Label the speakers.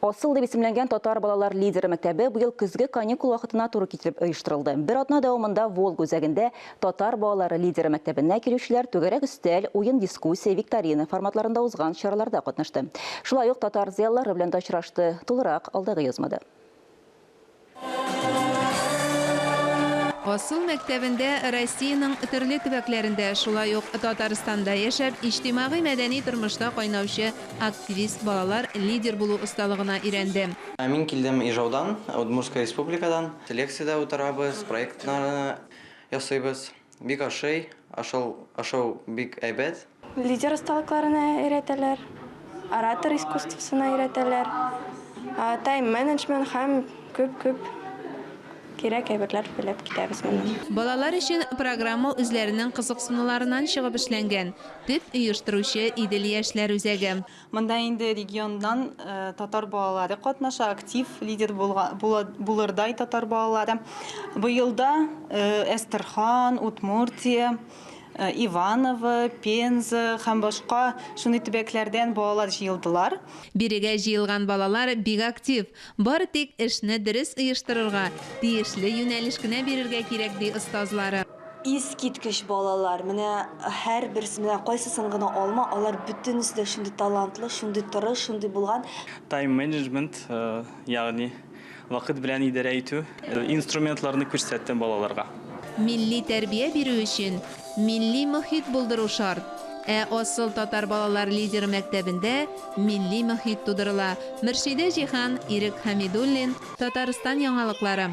Speaker 1: Асыл дип исемләнгән татар балалар лидеры мәктәбе быел көзге каникул вакытына туры китереп оештырылды. Бер атна дәвамында Волга үзәгендә татар балалары лидеры мәктәбенә килүчеләр түгәрәк өстәл, уен-дискуссия, викторина форматларында узган чараларда катнашты. Шулай ук татар зыялылары белән дә очрашты. Тулырак алдагы язмада.
Speaker 2: Асыл мәктәбендә Россиянең төрле төбәкләрендә, шулай ук Татарстанда яшәп, иҗтимагый-мәдәни тормышта кайнаучы активист балалар лидер булу осталыгына өйрәнде.
Speaker 3: Мин килдем Ижаудан, Удмуртская республикадан. Лекциядә утырабыз, проектларны ясыйбыз. Бик ошый, ашау, ашау бик әйбәт.
Speaker 4: Лидер осталыкларына өйрәтәләр, оратор искусствосына өйрәтәләр, тайм-менеджмент һәм күп-күп кирәк әйберләр белеп китәбез моннан.
Speaker 2: Балалар өчен программа үзләренең кызыксынуларыннан чыгып эшләнгән, дип оештыручы Идел яшьләр үзәге.
Speaker 5: Монда инде регионнан татар балалары катнаша, актив лидер булырдай татар балалары. Быел да Әстерхан, Удмуртия, Иваново, Пенза һәм башка шундый төбәкләрдән балалар җыелдылар.
Speaker 2: Бирегә җыелган балалар бик актив. Бары тик эшне дөрес оештырырга, тиешле юнәлеш кенә бирергә кирәк, ди остазлары.
Speaker 6: Искиткеч балалар, менә һәрберсе, менә кайсысын гына алма, алар бөтенесе дә шундый талантлы, шундый тырыш, шундый булган.
Speaker 7: Тайм-менеджмент, ягъни вакыт белән идарә итү инструментларны күрсәттем балаларга.
Speaker 2: Милли тәрбия бирү өчен милли мохит булдыру шарт. Ә Асыл татар балалар лидеры мәктәбендә милли мохит тудырыла. Мөршидә Җиһан, Ирек Хәмидуллин, Татарстан яңалыклары.